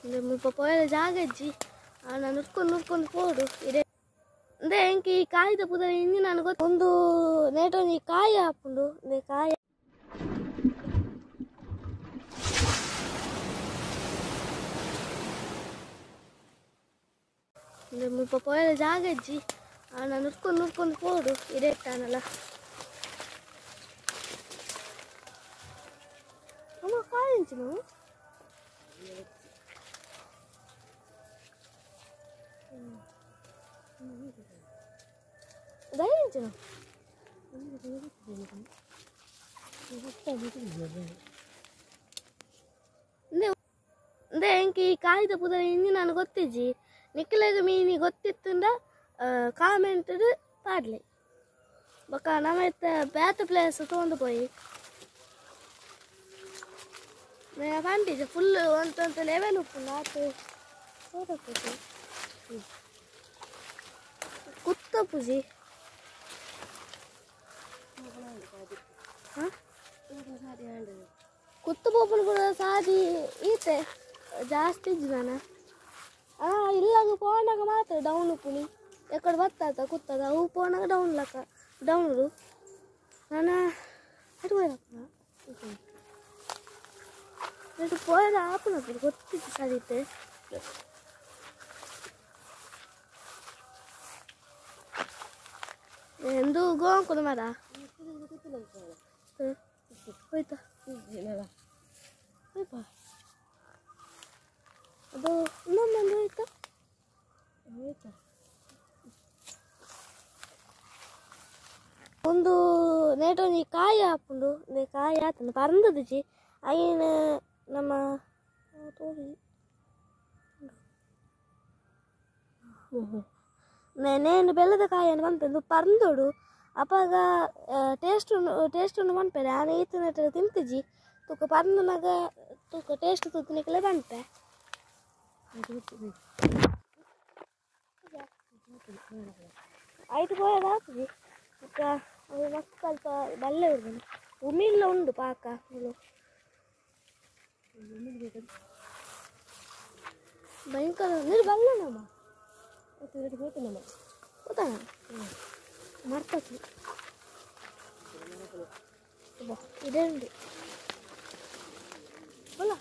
ಮುಲ್ಪ ಪೋಯೆರೆ ಜಾಗ ಇಜ್ಜಿ ಆಂಡ ನುರ್ಕೊಂದು ನುರ್ಕೊಂದು ಪೋಡು ಇಡೆ ಇಂದೆ ಎಂಕ್ ಈ ಕಾಯಿದ ಪುದರ್ ಇಂಜಿ ನನ ಗೊತ್ತು ಉಂದು ನೇಟ್ ಒಂಜಿ ಕಾಯಿ ಆಪುಂಡು ಇಂದೆ ಕಾಯಿ ಇಂದೆ ಮುಲ್ಪ ಪೋಯೆರೆ ಜಾಗ ಇಜ್ಜಿ ಆಂಡ ನುರ್ಕೊಂದು ನುರ್ಕೊಂದು ಪೋಡು ಇಡೆಟ್ಟಾನಲ ಅಮ್ಮ ಕಾಯಿ ಎಂಚಿನ ದಯ ಇಂದೆ ಎಂಕ್ ಈ ಕಾಯಿದ ಪುದರ್ ಇಂಜಿ ನನ ಗೊತ್ತಿಜ್ಜಿ ನಿಕ್ಲೆಗ್ ಮೀನಿ ಗೊತ್ತಿತ್ತುಂಡ ಕಾಮೆಂಟ್ ಪಾಡ್ಲೆ ಬೊಕ ನಮ ಇತ್ತೆ ಬೇತೆ ಪ್ಲೇಸ್ ತೋಂದು ಪೋಯಿ ಪಂಡಿಜ ಫುಲ್ ಒಂತೊಂತೆ ಲೆವೆಲ್ ಉಪ್ಪುಂಡು ಆತ್ ತೋಟಪುಜಿ ಕುತ್ತಪುಜಿ ಕುತ್ತು ಪೋಪುನ ಪೂರ ಸಾದಿ ಈತೆ ಜಾಸ್ತಿ ಇಜ್ಜಿ ನಾನ ಇಲ್ಲಾಗ ಪೋನಾಗ ಮಾತ್ರ ಡೌನ್ ಉಪ್ಪುನಿ ಎಕಡೆ ಬತ್ತಾತ ಕುತ್ತದ ಅವು ಪೋನಾಗ ಡೌನ್ ಲಕ್ಕ ಡೌನು ನಾನ ಅటు ಪೋಯಪ್ಪ ಅటు ಪೋಯದ ಆಪುನ ಗೊತ್ತಿತ್ತು ಸದಿತ್ತೆ ಎಂದು ಗೋಂಕುದ ಮರ ಹೋಯ್ತಾ ಹೋಯ್ತಾ ಅದು ಇನ್ನೊಂದೊಂದು ಹೋಯ್ತಾ ಹೋಯ್ತಾ ಒಂದು ನೇಟ್ ಒಂಜಿ ಕಾಯಿ ಆಪುಂಡು ಇಂದೆ ಕಾಯಿ ಆತುಂಡು ಪರಂದುಜಿ ಐನ್ ನಮ್ಮ ತೋಜಿ ನೇನು ಬೆಲ್ಲದ ಕಾಯಿಯನ್ನು ಪನ್ಪೆಂದು ಪರಂದೊಡು ಅಪಗ ಟೇಸ್ಟ್ ಟೇಸ್ಟ್ ಉಂಡು ಪನ್ಪೆರೆ ಆನೆ ಈತನೆಟ್ ತಿಂತಿಜಿ ತೂಕ ಪರಂದುನಗ ತೂಕ ಟೇಸ್ಟ್ ತೂತಿನಕಲೆ ಪನ್ಪೆ ಐಟ್ ಪೋಯೆರೆ ಆಪುಜಿ ಬೊಕ ಅವು ಮಸ್ತ್ ಅಲ್ಪ ಬಲ್ಲೆ ಉಂಡು ಉಮಿಲ್ಲ ಉಂಡು ಪಾಕ ಮೂಲು ಭಯಂಕರ ನೀರು ಬಲ್ಲೆ ನಮ್ಮ ಗೊತ್ತಾ ಮರ್ತತು ಇದೇ ಉಂಡು ಬಲ್ಲ